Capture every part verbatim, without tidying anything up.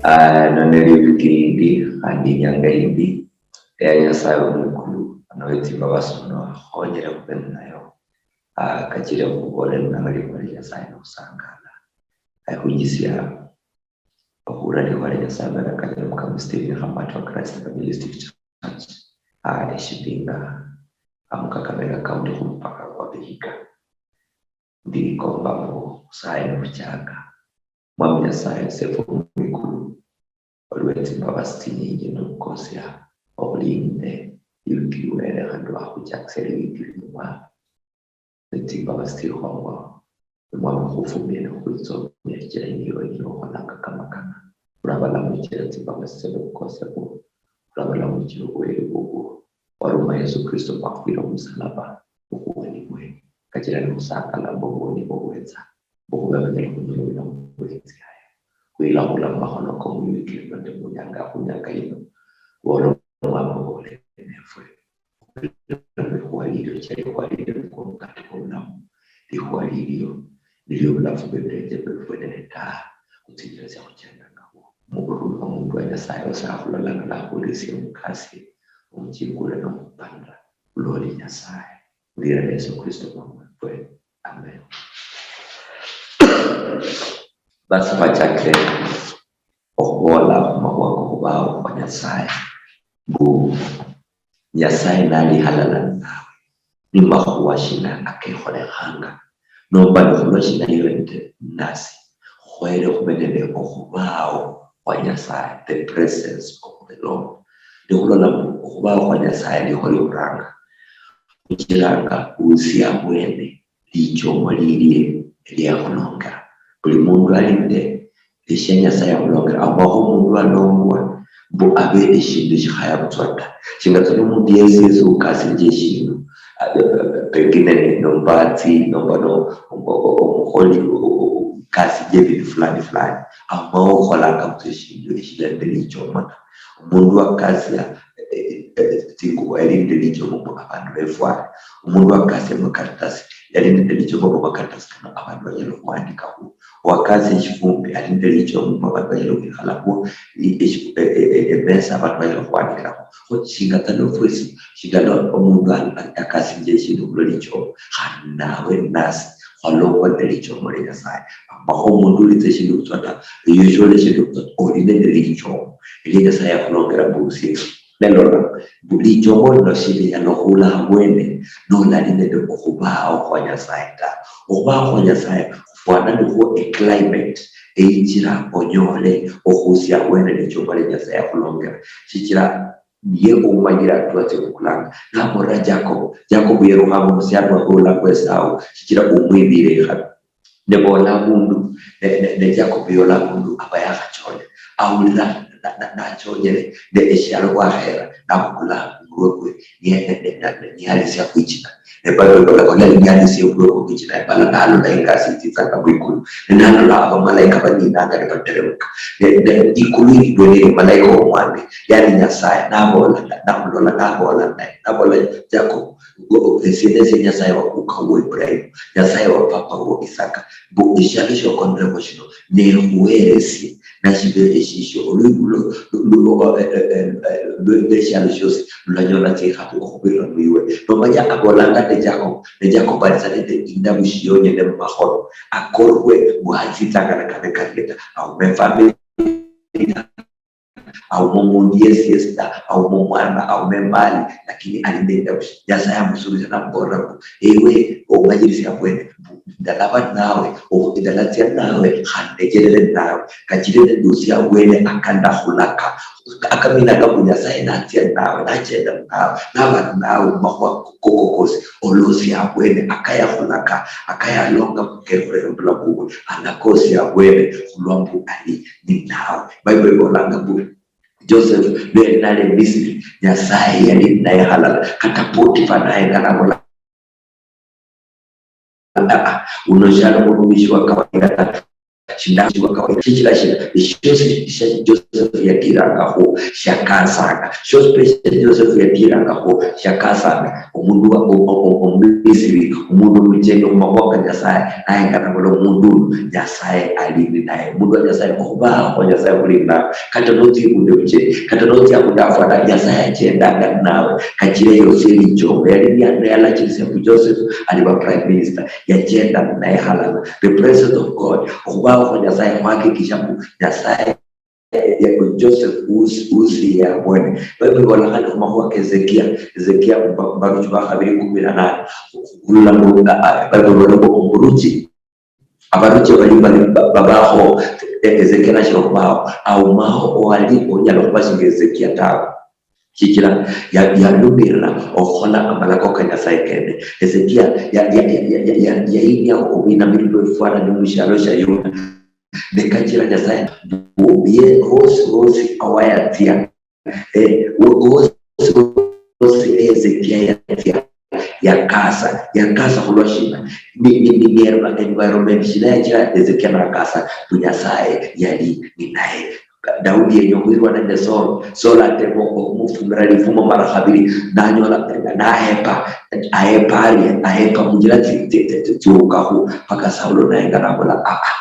Ah, none liwiki lindi, khandi inyanga yindi, eya Nyasaye wo mwikulu, ano wetsimbabasi uno akhonyere khube ninayo, ah, kachire khubole ninayo likhuwa lia Nyasaye nokhusangala. Akhunjisia okhura likhuwa lia Nyasaye, mbera kanyala mukamba Stephen Khamati wa Christ Evangelistic Church, ah, Eshibinga, ah, mu Kakamega County khumupaka kwa Vihiga. Ndikomba mbu khusaye nikhuchaka. Mwami Nyasaye, Sefu mwikulu, olwe tsimbabasi tsinyinji nokukosia okhulinde liwiki liwere khandi wakhuchakisia liwiki lino, Mwami. Netsimbabasi tsikhong'o, Mwami, khufumie nokhwitsomia, shichira niwe, niwe okholanga kamakana. Khulabalamuchira tsimbabasi tsio nokukosia kwo, khulabalamuchira obweri bubwo. Waruma Yesu Kristo khwakhwira khumusalaba, mukhuwoni bwe. Kachira nikhusakala mbu obwoni bwo bwetsa, mbu khube abanyala khunyola obulamu bwetsa yaye. Khwilakhula mumakhono ko mwiwiki lino nende munyanga khunyanga yino. Bola Omwami obole nefwe. Likhuwa lilio cha likhuwa lilio nikwo omukate kwa obulamu. Likhuwa lilio nilio obulafu bwebilenje biefwe nende taa khutsinjira tsia khuchendangamo. Mukhurumwa omundu wa Nyasaye osakhulolana nakhulisia omukasi, omuchingule nomupanira, khuloli Nyasaye. Khulira Yesu Kristo Mwami wefwe. Amen. Basi khwachakire okhubola khumakhuwa kokhubaho khwa Nyasaye, mbu Nyasaye nali halala ninawe, ni makhuwa shina akekholekhanga? Nomba nikhulwa shina iwe nende nasi khwere khube nende okhubaho khwa Nyasaye, the presence of the Lord? Nikhulola mbu okhubaho khwa Nyasaye nikho likhuranga, khuchiranga khusia abwene lichomo lilie eliakhulongera. Buli mundu ali nende eshia Nyasaye akhulongera. Amakho omundu alongwa mbu abe eshindu eshikhaya butswa ta. Shinga tsa nomundu yesi yesi ukasinjia eshindu, a-, a-, a-, pengine ni nombatsi, nomba no, o-, o-, omukholi, o-, o-, o-, ukasinjia ebindu fulani fulani. Amakho okholanga butswa eshindu eshilali nende lichomo ta. Omundu akasia, eh, eh, eh, tsingubo yali nende lichomo mbu abandu befwale. Omundu wakasia amakaratasi yali nende lichomo mbu amakaratasi kano abandu banyala okhuandikakho. Owakasia eshifumbi ali nende lichomo mbu abandu banyala okhwikhalakho, i-, eshi-, e-, e-, e-, emesa abandu banyala okhuandikirakho. Kho shinga kano fwesi, shinga no omundu a-, a-, akasinjia eshindu khulwa lichomo, khandi nawe nasi khwalongwa nende lichomo lia Nyasaye. Amakho omundu ulitsa eshindu butswa ta, eyo sholi eshindu butswa ta, oli nende lichomo elia Nyasaye akhulongera mbu usie. Ne lola, mbu lichomo lino shilinyala okhula habwene nolali nende okhubaho khwa Nyasaye ta. Okhubaho khwa Nyasaye khufwana nikhwo eclimate eyichira onyole okhusia habwene lichomo lia Nyasaye akhulongera. Shichira niye oumanyire hatua tsia obukulanga. Naboolera Jacob, Jacob yerukhanga omusiani wabwe olangwa Esau, shichira umwibire ikhabi. Ne boola abundu, ne, ne, ne Jacob yoola abundu aba yakhachoonya. Awulira na, na, nachonyere, ne eshialo bwakhera, nabukula omurwe kwe, niye-, ne, ne, ne, ne, niyalisia khwichina. Ne Bible ibola, olali niyalisia omurwe kwe khwichina, emala nalola ingasi itsitsanga mwikulu. Ne nalola abamalaika baninanga nibateremuka. Ne, ne ikulu ili bwene ili malaika womwami, yani Nyasaye, naboola, na-, namulola, naboola naye, naboola, Jacob, Go-, esiene esie Nyasaye wa kuka wo Ibrahimu, Nyasaye wa papa wo Isaka, mbu eshialo shiokoniremo shino, nekhuweresie, nashibe eshisho, olwibulo lu-, lu-, lu-, eh, eh, eh, eh, lwe-, lweshialo shiosi lulanyola tsikhabi okhubirira muiwe. Nomanya abolanga ne Jacob, ne Jacob ali sa nende indabu shionyene mumakhono, akorwe mbu hatsitsanga nakane karie ta, aume family, auma omundu yesi yesi ta, auma omwana, auma emali, lakini ali nende Nyasaye amusuubisia namubolera mbu, ewe omanyirisia abwene mbu ndalaba nawe, o-, ndalatsia nawe, khandi ndecherere nawe, kachire nendusia abwene akandakhulaka. Akaminanga mbu Nyasaye natsia nawe, nachenda nawe, naba nawe mumakhuwa koko kosi, olosia abwene, akayakhulaka, akayalonga mbu kekhurera mubulamu bubwe, alakosia abwene khulwa mbu ali ninawe. Bible ibolanga mbu Joseph lwali nali Misri, Nyasaye yali ninaye halala. Kata Potifa naye nanabola, "Ah, ah, uno shali omurumishi wa kawaida ta." Shindashiwa kawaida. Shichira shina? Shiosi shia Joseph yatirangakho shiakasanga. Shiosi pe shia Joseph yatirangakho shiakasanga. Omundu wa, o-, o-, o-, Omumisiri, omundu omucheni, khumakhuwa ka Nyasaye, naye ngana bula omundu uno, Nyasaye ali ninaye. Omundu wa Nyasaye, okhubaho kwa Nyasaye khuli ninawe. Kata notsia ibundu ebucheni, kata notsia abundu afwana, Nyasaye achendanga ninawe. Kachira yosi elichongo, yali niya-, niyalachirisia ku Joseph aliba prime minister, yachenda ninaye halala. The presence of God, okhubaho kwa Nyasaye khwahakikisha mbu Nyasaye, eh, eh, Joseph usi, usi yabone. Bible ibola khandi khumakhuwa ka Hezekia, Hezekia mba-, Mbaruchi bakhabili kumi na nane. Khurula mu, ah, ah, Bible ibola mbu omuruchi, abaruchi bali bali ba-, babaho, eh, Hezekia nashira okhubaho, aumaho owali onyala okhuba shinga Hezekia tawe. Shichira ya-, yalumirira okhukhola amalako ka Nyasaye kene. Hezekia ya-, ya-, yainia obwinamiri bwefwana ni mushialo shia Yuda. Ne kachira Nyasaye mbu ye hosi hosi awayatsia, eh, wo-, hosi hosi Hezekia yatsia, yakasa, yakasa khulwa shina? Ni, ni, ni, ni environment shina yachira Hezekia nakasa? Mbu Nyasaye yali ninaye. Daudi yenya okhwirwa nende Saul. Saul atema okhumufumira lifumo mara khabili, nanyola nahepa, ahepa arie, ahepa munjira tsi-, tsi-, tsi-, tsi-, tsiukakhu, paka Saulo naye nga nabola, "Ah, ah,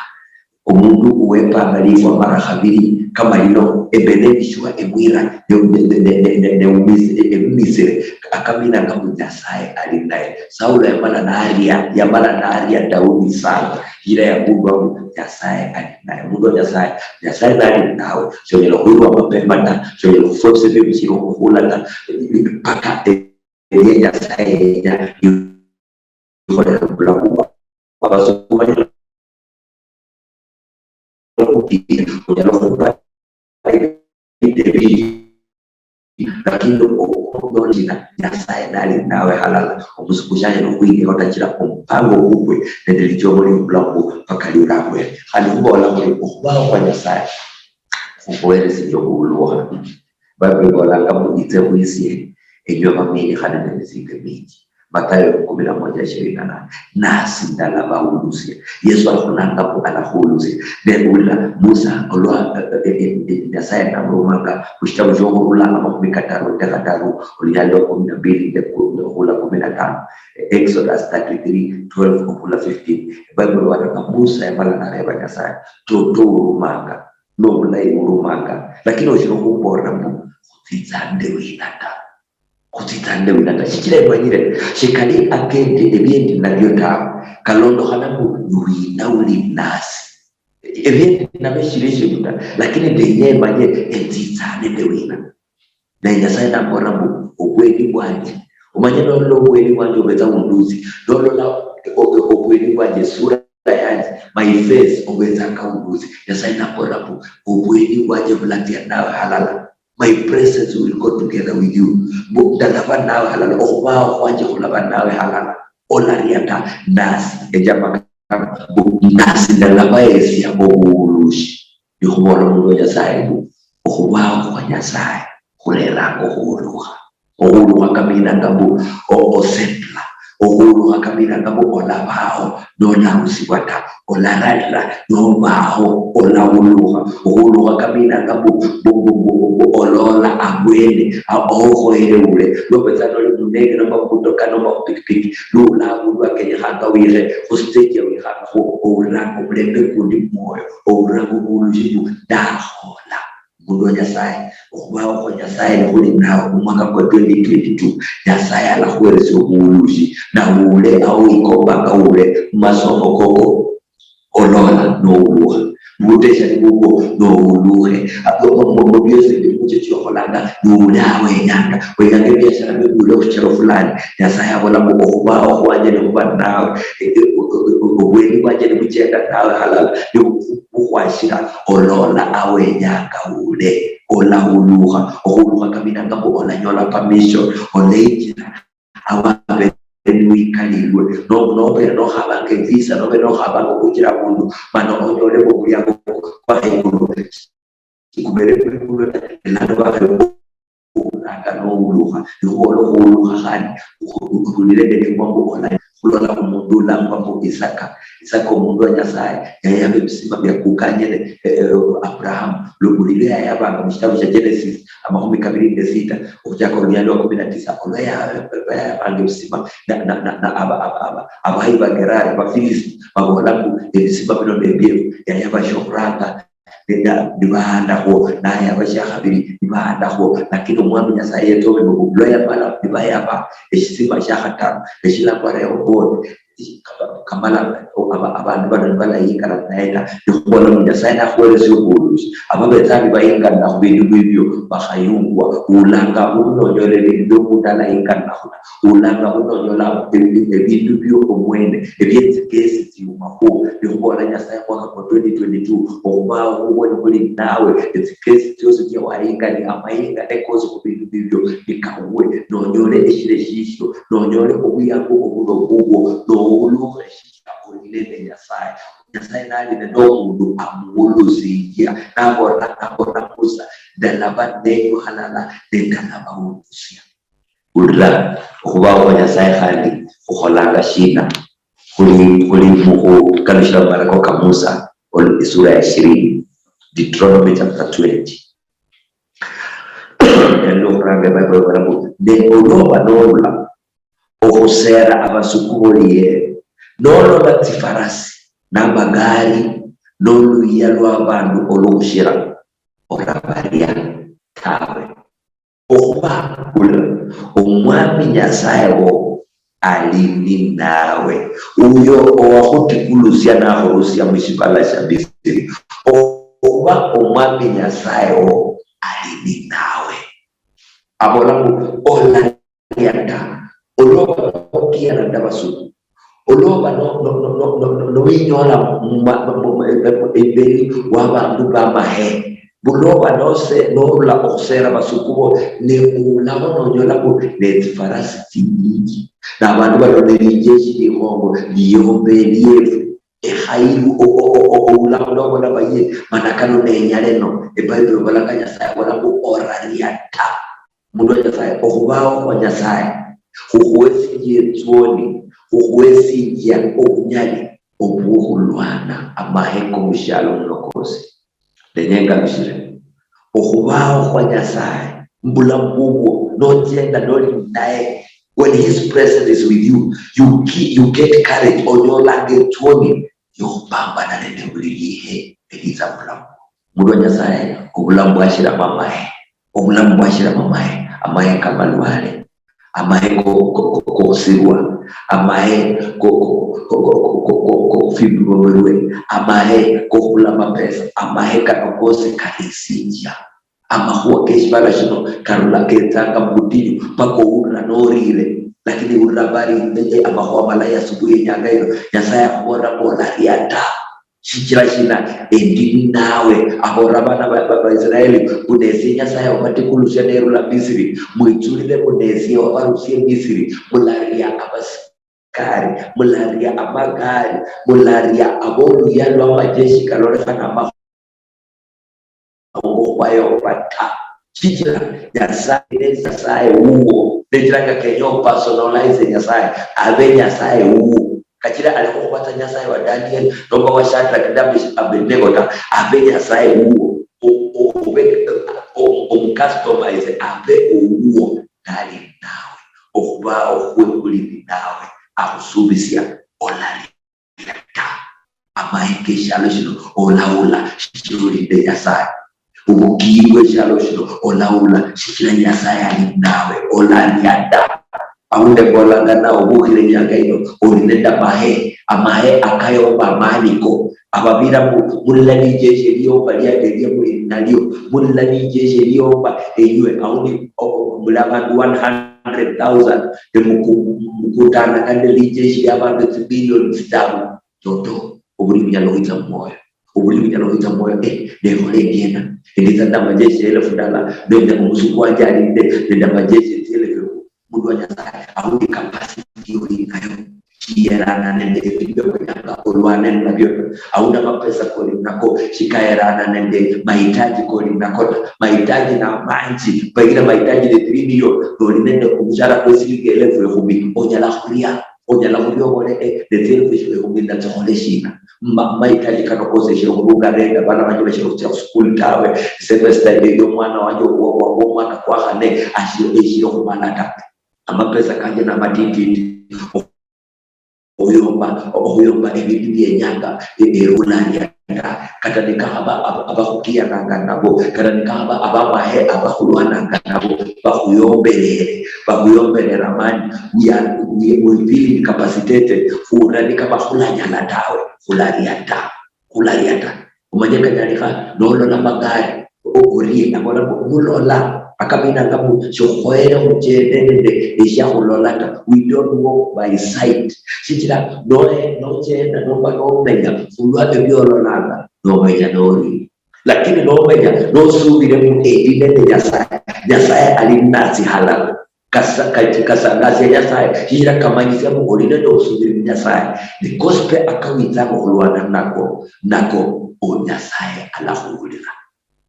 omundu uwepanga lifwa mara khabili kama lino, embene bishwa emwira, ne, ne, ne, ne, ne, ne umis-, e-, emumisire, akamina nga mbu Nyasaye ali naye." Saulo yamala naria, yamala naria Daudi sana. Shichira yagundua mbu Nyasaye ali naye. Mundu wa Nyasaye, Nyasaye nali nawe, shonyala khwirwa mapema ta, shonyala khufwa ebise bibishiri okhukhula ta, paka ebia Nyasaye yenya bikholera mubulamu bwao. Abasumba banyala khukhupa ebindu ebindi, lakini o-, o-, nolina Nyasaye nali nawe halala, omusuku shanyala okhwingira otachira omupango kukwe nende lichomo liobulamu paka liurangwere. Khandi khubola khuli okhubaho khwa Nyasaye khukhuheresinjia okhulukha. Bible ibolanga mbu, "Itse khwisie, enywe baminikhane nemisinde minji." Mathayo kumi na moja ishirini na nane. "Nasi ndalabahulusia." Yesu akhulanga mbu alakhulusia. Ne ulira Musa olwa, eh, eh, eh, eh, Nyasaye namurumanga mushitabu shiokhurula amakhumi kataru nende khataru, olunyali lwa kumi na mbili nende ku-, khula kumi na tano. Exodus thirty-three, twelve okhula fifteen. Bible ibolanga Musa yamala nareba Nyasaye, "Toto urumanga, nobulayi urumanga, lakini oshiri khumbolera mbu khutsitsa nende wina ta. Khutsitsa nende wina ta. Shichira emanyire shikali akende ebiendi nabio tawe. Kalondokhana mbu niwina uli nasi." Ebiendi nabio shiri eshindu ta, lakini ndenya emanye enzitsa nende wina. Naye Nyasaye nambolera mbu, "Obweni bwanje." Omanye nolola obweni bwanje obetsa undusi. Nolola o-, o-, obweni bwanje, esura yanje, my face, obetsanga undusi. Nyasaye nambolera mbu, "Obweni bwanje bulatsia nawe halala. My presence will go together with you." Mbu ndalaba nawe halala, okhubaho khwanje khulaba nawe halala. Olaria ta, nasi, ejama mbu, "Nasi ndalabahesia obuhulushi." Nikhubola omundu wa Nyasaye mbu, okhubaho khwa Nyasaye khureranga okhulukha. Okhulukha kaminanga mbu o-, osetla. Okhulukha kaminanga mbu olabaho nolarusibwa ta, olaralira nobaho, olahulukha. Okhulukha kaminanga mbu, mbu, mbu, mbu, mbu olola abwene, a-, okhoyere ule. Nobetsa noli munenge nomba khumotoka nomba khupikipiki, nula abundu akenyekhanga wikhe, khustage yawikhangakho, ouliranga omulembe kundi mumwoyo, ouliranga obuhulushi mbu ndakhola. Mundu wa Nyasaye, okhubaho khwa Nyasaye nikhuli nawe mumwaka kwa twenty twenty-two, Nyasaye alakhuheresia obuhulushi, nawe ule awo wikombanga ule mumasomo koko, olola noulukha. Mubuteshani bubwo noulukhe. Mu, mu, mu biosi bili muchio chiokholanga, niule awenyanga. Wenyanga ebiashara bibule khuchelo fulani. Nyasaye abola mbu, "Okhubaho khwanje nikhuba nawe. E, e, o-, o-, o-, obweni bwanje nibuchenda nawe halala. Nibukhwashira, olola awenyanga ule." Olahulukha. Okhulukha kaminanga mbu olanyola permission, olenjira. Awa abere niwikalilwe, no-, nobere nokhabanga evisa, nobere nokhabanga okhuchira abundu, mana onyolemo omuliango kwa haigulu. Sikumere kuli kuno ta, elano bakhaulanga noulukha, nikhubola okhulukha khandi, ukhu-, ukhu-, ukhulire nende kwambo ola-, Khulola omundu ulangwa mbu Isaka. Isaka omundu wa Nyasaye, yayaba ebisima bia kukanyene, eh, eh, Abraham. Lubulire yayabanga mu shitabu shia Genesis, amakhumi kabiri nende sita, okhuchaka olunyali lwa kumi na tisa, olwa ya-, yayabanga ebisima, na, na, na, na aba, aba, aba, abayi ba Gerari, Bafilisti, babola mbu ebisima bino nebiefu, yayaba shiokhuranga, nenda nibahandakhwo, nayaba shiakhabiri, nibahandakhwo. Lakini Omwami Nyasaye yetsa obulwa yamala, nibayaba eshisima shiakhataru, eshilangwa Rehoboth. Kama-, kamala, aba-, abandu bano nibalayingana naye ta. Nikhubola mbu Nyasaye nakhuwelesia obuhulusi, aba betsa nibayingana khubindu bibio, bakhayungwa. Ulanga abundu nonyola ebindu biomundu alayingana khuna. Ulanga abundu nonyola ebi-, ebindu bio omwene, ebietsikesi tsiumakhu. Nikhubola Nyasaye mwaka kwa twenty twenty-two, okhubao khubwe nikhuli nawe, etsikesi tsiosi tsiawayingania, amayingane kosi khubindu bibio, nikauwe, nonyole eshile shishio, nonyole obuyangu obuno bubwo, nowulukhe shishila oli nende Nyasaye. Nyasaye nali nende omundu amuwulusinjia, nabola, nabola Musa, ndalaba nenywe halala nendalabawulusia. Wulira, okhubao khwa Nyasaye khandi khukholanga shina? Khuli, khuli mukhukalushila mumalako ka Musa, ol-, isura ya ishirini, Deuteronomy chapter twenty. Nende okhuranga eBible ibola mbu, ne olwoba norula okhusera abasuku boliye, nolola tsifarasi namagari noluyia lwabandu olwokhushira, orabaria tawe. Okhuba, wulira, Omwami Nyasaye wo ali ninawe, uyo owakhutikulusya nakhurusia mushipala shia Misiri. Okhuba Omwami Nyasaye wo ali ninawe. Abola mbu, olaria ta, olwoba nokiyana ndabasuku. Olwoba no-, no-, nowinyola mu ma-, mu, mu, mu, mu, imberi wabandu bamahe. Bulwoba nose-, norula okhusera basukubo, ne ulamo nonyola mbu netsifarasi tsinyinji. Nabandu bano nelinjeshi likhongo, liyombe, liefu. Ekhairu, o-, o-, o-, o-, oulamo nobona baye, mana kano nenyale no. Ebible ibolanga Nyasaye abola mbu oraria ta. Mundu wa Nyasaye, okhubao khwa Nyasaye khukhuesinjia etswoni, khukhuesinjia obunyali obwokhulwana amahe komushialo muno kosi. Nenya engalushire, okhubao khwa Nyasaye mubulamu bubwo, nochenda noli ninaye, when his presence is with you, you ki-, you get courage, onyolanga etswoni yokhupambana nende buli lihe elitsa mubulamu. Mundu wa Nyasaye, obulamu bwashiramo amahe. Obulamu bwashiramo amahe. Amahe kamalwale. Amahe ko-, ko-, ko-, kokhusirwa. Amahe ko-, ko-, kokhufimibwa mirwe. Amahe kokhula amapesa. Amahe kano kosi kalisinjia. Amakhuwa keshibala shino karula ketsanga mubudinyu, paka owulira norire. Lakini wulira bari, eh, amakhuwa malayi asubuhi yenyanga ino. Nyasaye akhubolera mbu olaria ta. Shichira shina? Endi ninawe. Abolera abana ba, ba, ba Israeli, mbu nesie Nyasaye wabatikulusya nerula Misiri. Mwitsulire mbu nesie wabarusia Misiri. Mularia abasikari, mularia amagari, mularia aboluyia lwa amajeshi kalolekhana amakhu-, okhubayoba ta. Shichira Nyasaye ne Nyasaye wuwo. Nechiranga kenya opersonalize Nyasaye, abe Nyasaye wuwo. Kachira alikho khuba tsa Nyasaye wa Daniel, nomba wa Shadrach, Meshach, Abednego ta, abe Nyasaye wuwo. O-, o-, obe, o-, omucustomize, abe owuwo, nali ninawe. Okhubao khwe khuli ninawe, akhusubisia olali ta. Amahe keshialo shino olawula, shichira olinde Nyasaye. Obukiyi bweshialo shino olawula, shichira Nyasaye ali ninawe, olalia ta. Aundi mbolanga nawe obukhire enyanga ino, oli nende amahe, amahe akayomba amani ko. Ababira mu-, mulila lijeshi eliomba liageria muli nalio, mulila lijeshi eliomba enywe, aundi, o-, o-, muli abandu one hundred thousand, ne muku-, mukutana nende lijeshi lia abandu tsibilioni tsitaru. Toto, obuli bunyala okhwitsa mumwoyo. Obuli bunyala okhwitsa mumwoyo, eh, nekhola endiena? Enditsa nende amajeshi elefu ndala, nende omusuku wanje ali nende, nende amajeshi etsielefu. Mundu wa Nyasaye, aundi capacity oli nayo shiyerana nende ebindu bia wenyanga olwane nabio. Aundi amapesa koli nako shikayerana nende mahitaji koli nako ta. Mahitaji na manji, pengine mahitaji ni three million, noli nende omushara kwe silingi elefu ekhumi, onyala khuria. Onyala khubia obole, eh, ne tsilfu eshio ekhumi na tsikhole shina? Ma-, mahitaji kano kosi eshili khubunga rent, abana banje bashili khutsia khusukuli tawe, semester eyo omwana wanje wo-, wo-, womwaka kwa khane ashili, eshili khumala ta. Amapesa kanje namatititi. Okhuyomba, okhuyomba ebindu bienyanga, e-, erula aria ta. Kata nikakhaba ab-, abakhukiananga nabo, kata nikakhaba abamahe abakhulwananga nabo, bakhuyomberere, bakhuyomberera mani, we are, we, we feel incapacitated, khura nikaba khulanyala tawe, khularia ta, khularia ta. Omanye kanyalikha, nolola magari, o-, orie, nabola mbu, mulola, akabinanga mbu, shikhukhoyere khuchende nende eshiakhulola ta. We don't walk by sight. Shichira noe-, nochenda nomba nomenya khulwa ebiololanga, nomenya nori. Lakini nomenya nosubire mbu endi nende Nyasaye, Nyasaye ali nasi halala. Kasa-, ka-, kasangasia Nyasaye, shichira kamanyisia mbu oli nende obusubiri mu Nyasaye. Because pe akawitsanga okhulwana nako, nako, o Nyasaye alakhuhulira.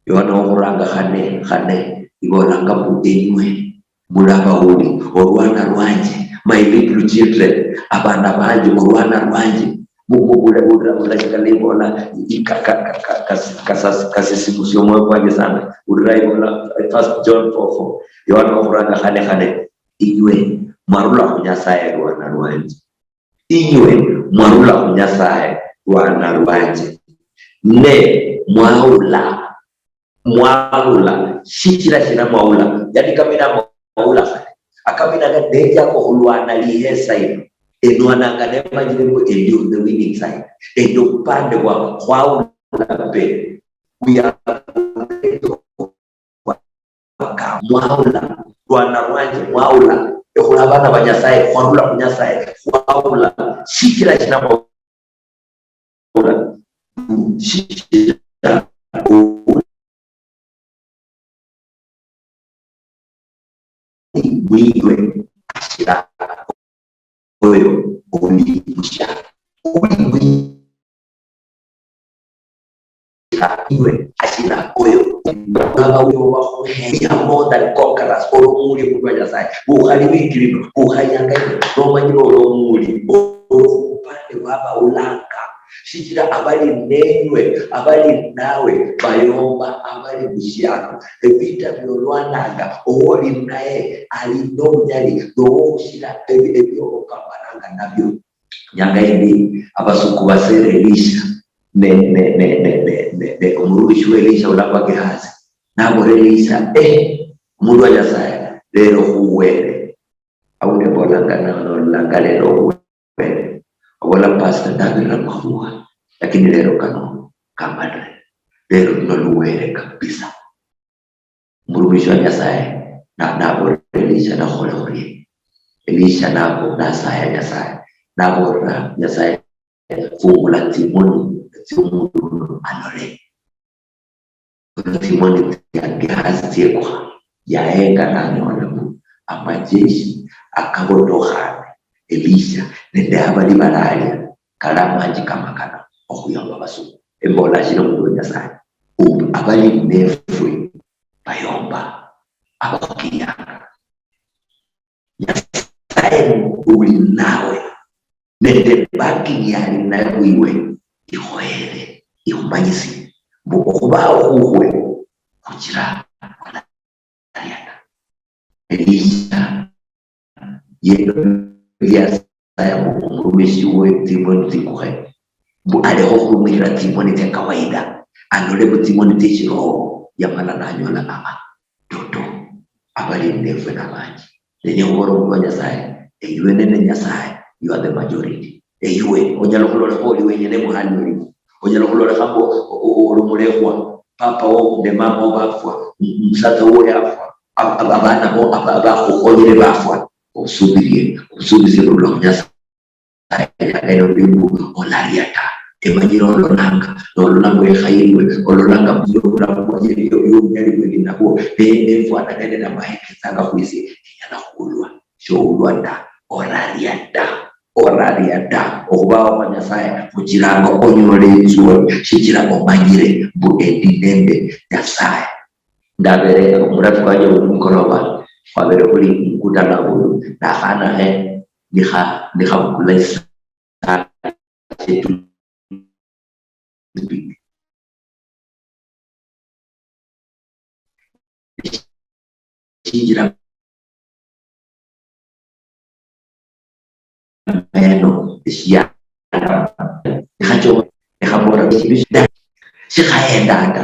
Yohana wokhuranga khane, khane, ibolanga mbu, "Enywe muli abawuli, olwana lwanje, my little children, abana banje, olwana lwanje." Mu-, mu-, mula-, mula-, mulashikala ibola, i-, ka-, ka-, ka-, ka-, kas-, kasas-, kasisimusia omwoyo kwanje sana. Ulira ibola, First John four four, Yohana wokhuranga khane, khane, "Inywe mwarula khu Nyasaye, lwana lwanje. Inywe mwarula khu Nyasaye, lwana lwanje. Ne mwaula, mwaula. Shichira shina mwaula?" Yani kamina mwaula khale. Akamina nga ndecha okhulwana lihesa ino. Enwananga nemanyire mbu endi on the winning side. Endi obupande bwa khwaula pe. We are ready. Mwaula, lwana lwanje, mwaula. Ekhula abana ba Nyasaye, khwarula khu Nyasaye, khwaula. Shichira shina mwaula? Shichira mwiwe ashira oyo oli musha. Oli mwiwe iwe ashira oyo. Baba uyo wakhuheya more than conquerors. Oli omuuli mundu wa Nyasaye. Bukhali wikirino, bukhayanga ino, nomanyire oli omuuli. Oli khupande bwa baulanga. Shichira abali nenywe, abali nawe, bayomba abali mushialo. Ebita byolwananga, owoli naye ali nobunyali, nowokhushira ebi-, ebyo opambananga nabyo. Nyanga yindi, abasuku basera Elisha, ne, ne, ne, omurumishi wa Elisha ulangwa Gehazi, nabola Elisha, "Eh, omundu wa Nyasaye, lero khuwere." Aundi mbolanga na-, nololanga lero khuwere. Obola, "Pastor, ndabirira makhuwa, lakini lero kano kamalire. Lero luno luwere kabisa." Omurumishi wa Nyasaye na-, naboolera Elisha, "Nakhole khurie?" Elisha nabo-, nasaya Nyasaye, naboolera Nyasaye, "Fungula tsimoni tsiomundu uno alole." Tsimoni tsia Gehazi tsiekukha, yahenga nanyola mbu amajeshi akabotokhane Elisha nende abali balalia kali amanji kamakana okhuyomba abasuku. Embola shina omundu wa Nyasaye? Ubu abali nefwe bayomba abakhukirianga. Nyasaye uli nawe, nende backing yali nayo wiwe, ikhoyere, ikhumanyisi mbu okhubaho khukwe khuchira Elisha yeno yasaya mbu omurumishi we tsimoni tsikukhe, mbu alekhe okhurumirira tsimoni tsia kawaida, alole mbu tsimoni tsie shiroho, yamala nanyola, aa, toto, abali nefwe nabanji. Nenya khubola omundu wa Nyasaye, eywe nende Nyasaye, you are the majority. Eywe onyala khulolekha oli wenyene muhali olimu. Onyala khulolekha mbu o-, o-, oli mulekhwa, papa wo nende mama wo bafwa, m-, musatsa wo yafwa, ab-, ab-, abana bo aba-, abakhukhonyere bafwa. Osubirie, obusubisie burula khu Nyasaye. Eno ndi mbu olaria ta. Emanyire ololanga, nolola mbu ekhayirwe, ololanga mbu obulamu bwanje nibwo bwonyali bwendi nabwo, ne-, nefwana nende namaheketsanga khwisie, enyala khulwa. Shoulwa ta, oraria ta. Oraria ta. Okhubaho khwa Nyasaye khuchiranga onyola etswoni, shichira omanyire mbu endi nende Nyasaye. Ndabere omurafiki wanje wundi mukoloba, khwabere khuli mukutano abundu, nakhana khe, nikha-, nikhabukula isa-, shinjira meno, eshianda, nikhacho-, nikhabora, shikhaenda ta.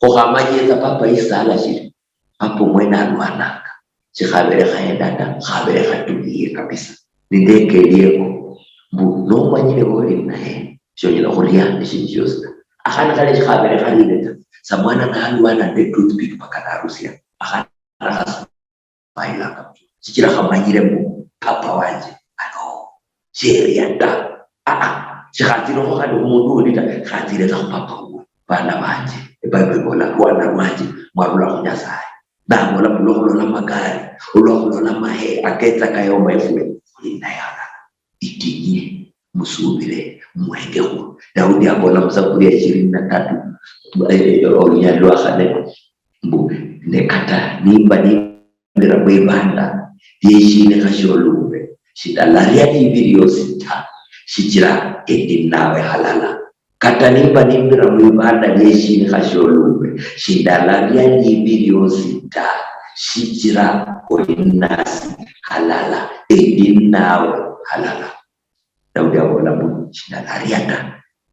Kho khamanyire tsa papa isala shiri, papa omwene alwananga. Shikhabere khaenda ta, khabere khatuliye kabisa. Nindekelieko, mbu nomanyire oli naye, shonyala khulia eshindu shiosi ta. Akhana khale shikhabere kharire ta, samwana nalwana nende toothpick paka narusia. Akhana khasi- Mailanga. Shichira khamanyire mbu papa wanje ano sheria ta. Aa, shikhatsirekho khandi khumundu undi ta, khatsire tsa khu papa wuwe. Bana banje, eBible ibola, lwana lwanje mwarula khu Nyasaye. Nabola mbu, olwa khulola magari, olwa khulola mahe aketsa kayoma efwe, khuli naye halala. Itinye, musubire, muhekekho. Daudi abola mu Zaburi ya ishirini na tatu, eh, olunyali lwa khane, mbu, ne kata nimba nimbira mwibanda lieshinikha shiolumbe, shidalaria libi liosi ta, shichira endi ninawe halala. Kata nimba nimbira mwibanda lieshinikha shiolumbe, shidalaria libi liosi ta, shichira oli nasi halala, endi ninawe halala. Daudi abola mbu, shidalaria ta,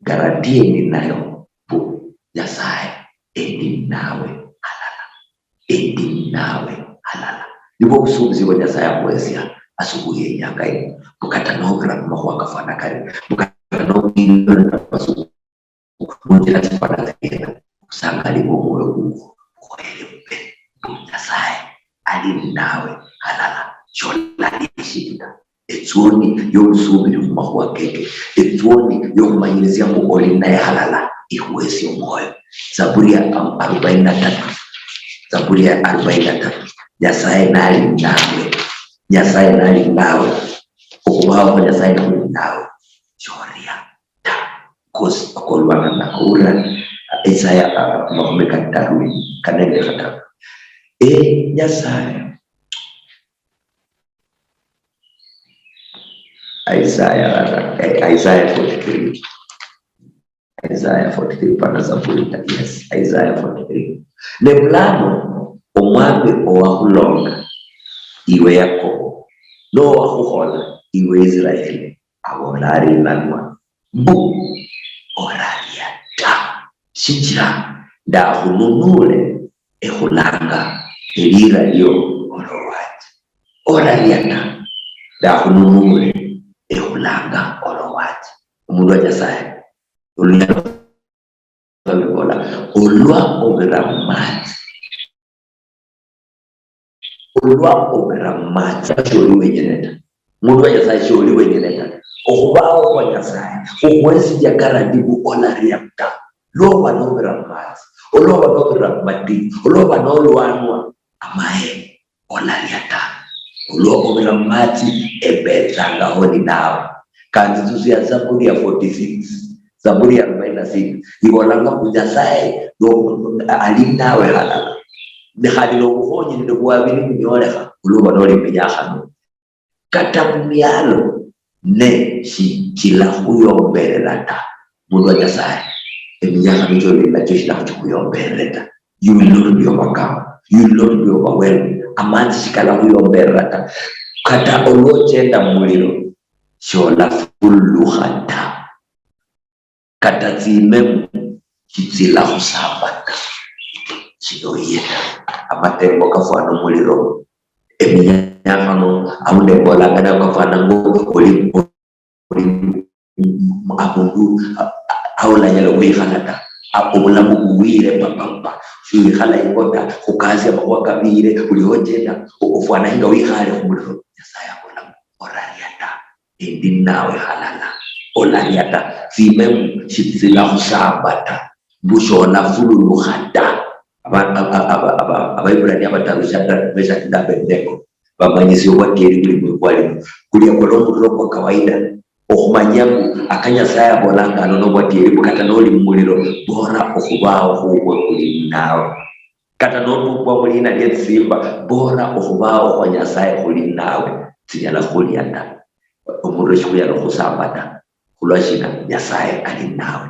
garanti endi ninayo mbu Nyasaye endi ninawe halala. Endi ninawe halala. Nibwo obusuubuzi bwa Nyasaye akhuhesia asubuhi yenyanga ino. Mbu kata nobira mumakhuwa kafwana kari, mbu kata nobira nabasuku, munjira tsifwana tsiriena, obusangali bwomwoyo kukwo bukhoyere bube, mbu Nyasaye ali ninawe halala, sholali eshinda. Etswoni yomusubiri mumakhuwa keke, etswoni yokhumanyirisia mbu oli naye halala, ikhuhesia omwoyo. Zaburi ya am-, arobaini na tatu. Zaburi ya arobaini na tatu. Nyasaye nali ninawe. Nyasaye nali ninawe. Okhubaho kwa Nyasaye nali ninawe, shoria ta. Kosi okolwana nako. Ura Isaya, ah, makhumi kataru, kane nende khataru. Eh, Nyasaye. Isaya, eh, Isaya forty-three. Isaya forty-three, pana Zaburi, yes, Isaya forty-three. Ne bulano, Omwami owakhulonga, iwe Yakobo, nowakhukhola, iwe Israeli, abola ari, Nanwa, mbu, oraria ta, shichira ndakhununule ekhulanga elira lio olowachi. Oraria ta, ndakhununule ekhulanga olowachi. Omundu wa Nyasaye, olunyala lwabikola, olwa obira mumatsi. Olwa obira mumatsi, sholi wenyene ta. Mundu wa Nyasaye, sholi wenyene ta. Okhubawo kwa Nyasaye khukhwesija garanti mbu olaria ta. Lwoba nobira mumatsi, olwoba nobira mumatinyu, olwoba nolwanwa amahe, olaria ta. Olwa obira mumatsi, ebetsangaho ninawe. Kanzi tsusia Zaburi ya forty-six, Zaburi ya arobaini na sita, ibolanga mbu Nyasaye no-, ali ninawe halala. Ne khandi nobukhonyi nende bwabili bunyolekha, olwoba noli muminyakha mio. Kata mumialo, ne shichila khuyomberera ta. Mundu wa Nyasaye, eminyakha micholi nachio shilakhuchikhuyomberere ta. You will not be overcome. You will not be overwhelmed. Amanzi shikalakhuyomberera ta. Kata olwochenda mumuliro, sholafulukha ta. Kata tsimemu shitsila khusambaka. Shino yena amatengo kafwana omuliro. Eminyakhano aundi embolanga nayo kafwana ngo oli, oli abundu a-, a-, aulanyala okhwikhala ta. A-, obulamu buwire papapa. Shiwikhala ingo ta. Khukasi amakhuwa kabire, buli hochenda o-, ofwana nga wikhale khumuliro. Nyasaye abola mbu, oraria ta. Endi ninawe halala, olaria ta, tsimemu shitsilakhusamba ta, mbu sholafululukha ta. Aba-, aba-, aba-, aba-, Abaebrania bataru, Shadrach, Meshach nende Abednego, bamanyisia obwatieri buli mwikwalimo. Kulia kwali omuliro kwa kawaida, okhumanyia mbu aka Nyasaye abolanga ano nobwatieri, mbu kata noli mumuliro, bora okhubawo khukwo kuli ninawe. Kata notukwa mulina lietsisimba, bora okhubawo khwa Nyasaye khuli ninawe, tsinyala khulia ta. mundu eshikhuyala okhusamba ta. Khulwa shina? Nyasaye ali ninawe.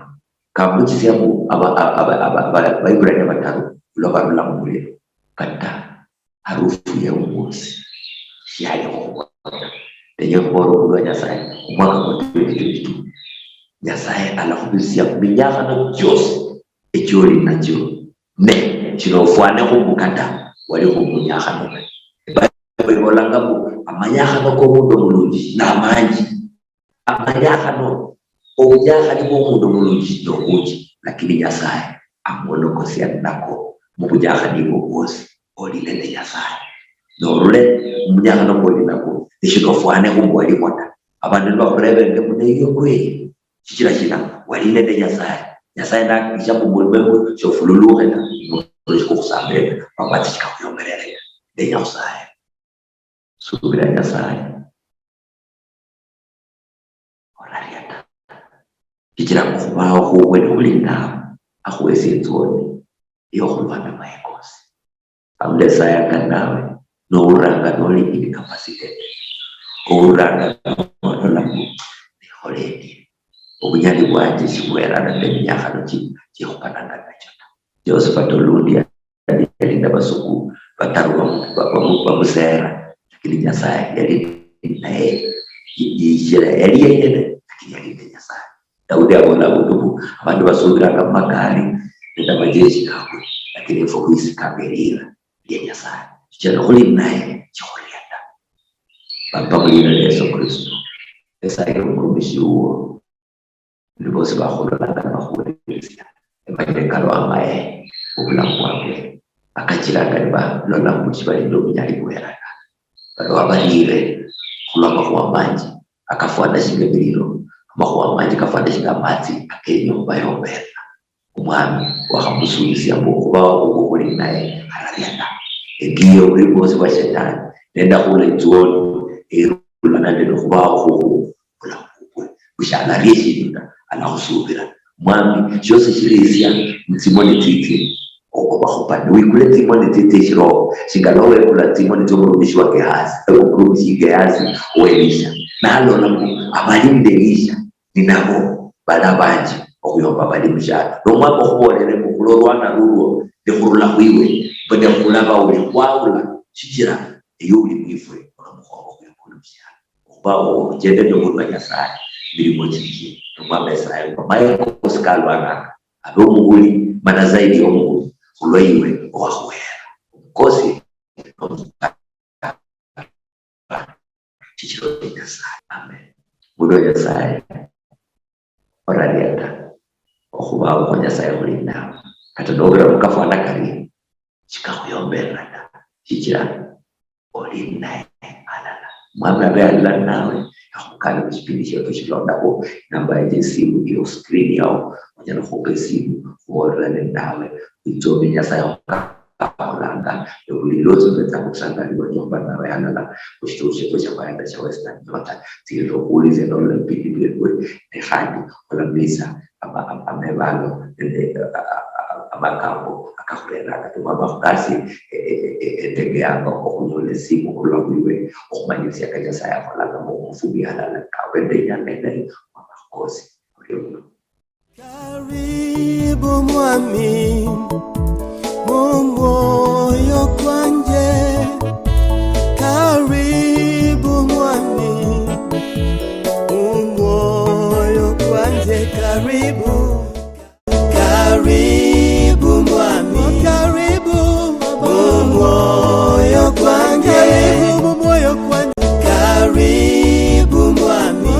Kambuchisia mbu aba, aba, aba, aba, aba, Baibrania bataru, lwa barula mumuliro, kata harufu ya umosi shiali khubona. Ndenya khubona omundu wa Nyasaye, omwaka kwa twenty twenty-two, Nyasaye alakhubirisia minyakhano chiosi echioli nachio, ne shilofwane khumbu kata wali khumunyakhano. Ebible ibolanga mbu amanyakhano komundu omulunji namanji. Amanyakhano, obunyakhani bwomundu omulunji nobunji, lakini Nyasaye amwonokosia nako mubunyakhani bwo bwosi. Oli nende Nyasaye. Norule mumunyakhano kwoli nakwo, nishilofwane khumbu waliwo ta. Abandu nibakhurebenge mbu, "Neyo kweli?" Shichira shina? Wali nende Nyasaye. Nyasaye nakisha mbu mulime mbu shofululukhe ta, mbu shikukhusambire ta, mamatsi shikakhuyomberere ta. Ndenya khusaye. Subira Nyasaye. Oraria ta. Shichira okhubaho khubwe nikhuli ninawe, akhuhesia etsoni yokhulwana amaye kosi. Aundi Nyasaye anga ninawe, nouranga noli incapacitated. Ouranga nolola mbu, "Nikhole endie? Obunyali bwanje shibwerana nende eminyakhano chi-, chiekhupananga nachio ta." Josephat Olundi yali, yali nabasuku bataru bamu-, ba-, bamu-, bamuseera, lakini Nyasaye yali naye. Yi-, yishira yali yenyene, lakini yali nende Nyasaye. Daudi abola abundu mbu, "Abandu basuubiranga mumakaari nende amajeshi kabwe, lakini efwe khwisikanga eliira lia Nyasaye." Shichira nikhuli ninaye, shikhuria ta. Papa, muliira lia Yesu Kristo, Nyasaye omurumishi wuwo, ni bosi bakhulolanga nibakhuwulirisia, emanyire kalwa amaye mubulamu bwabwe, akachiranga nibalola mbu shibali nende obunyali bwera ta. Baloba baliire khulwa amakhuwa manji akafwana shinga emililo, amakhuwa manji kafwana shinga amatsi akenya okhubayomberera. Omwami wakhamusuubisia mbu okhubaho khukwo khuli ninaye khararia ta. Engiye oburi bwosi bwa Shetani, nende akhula etsoni erulana nende okhubaho khukwo khulamu khukwe. Bushalaria eshindu ta, alakhusuubira. Mwami, shiosi shirisia mutsimoni tsitsie, o-, obakhupa. Niwikule tsimoni tsitsie eshiroho, shinga lwa wekula tsimoni tsiomurumishi wa Gehazi, eh, omurumishi Gehazi wa Elisha. Nalola mbu abali nende Elisha ninabo bali abanji okhuyomba abali mushialo. Nomwami okhubolere mbu khulwa olwana lulwo nikhurula khwiwe, mbu nikhulaba uli khwaula, shichira eyo uli mwifwe, olwa mukhongo khuyomba oli mushialo. Okhuba ochende nende obulwa Nyasaye, milimo chichie, nomwami Nyasaye, amaye kosi kalwananga, abe omuhuli, mana zaidi yomuhuli, khulwa iwe owakhuhera. Omukosi, shichira oli Nyasaye. Amen. Mundu wa Nyasaye, oraria ta, okhubaho khwa Nyasaye khuli ninawe. Kata nobira mukafwana karie, shikakhuyomberera ta, shichira oli ninaye halala. Mwami abe halala ninawe, akhukane mushipindi shiefwe shilondakho. Inamba yanje yesimu ili khuscreen yao, onyala khupa esimu, khubolera ninawe, witsombe Nyasaye akholanga, ebuli lwosi lwetsa khusangalibwa nyomba nawe halala, khushituhu shefwe shia Mayanda shia Western Nyota, tsirira okhuwulisia nolola ebipindi biefwe, ne khandi olamisa ama-, ama-, amebalo nende, a-, a-, a-, amakambo akakhureranga. Omwami akhukasi, e-, e-, e-, e-, endege yanga okhunyola esimu khurula khwiwe, okhumanyisia ka Nyasaye akholanga mu omufubi halala, kabe ndenyanga endayi, Omwami akhukosi. Orio muno. Karibu mwami, mu mwoyo kwanje. Karibu mwami, mu mwoyo kwanje. Karibu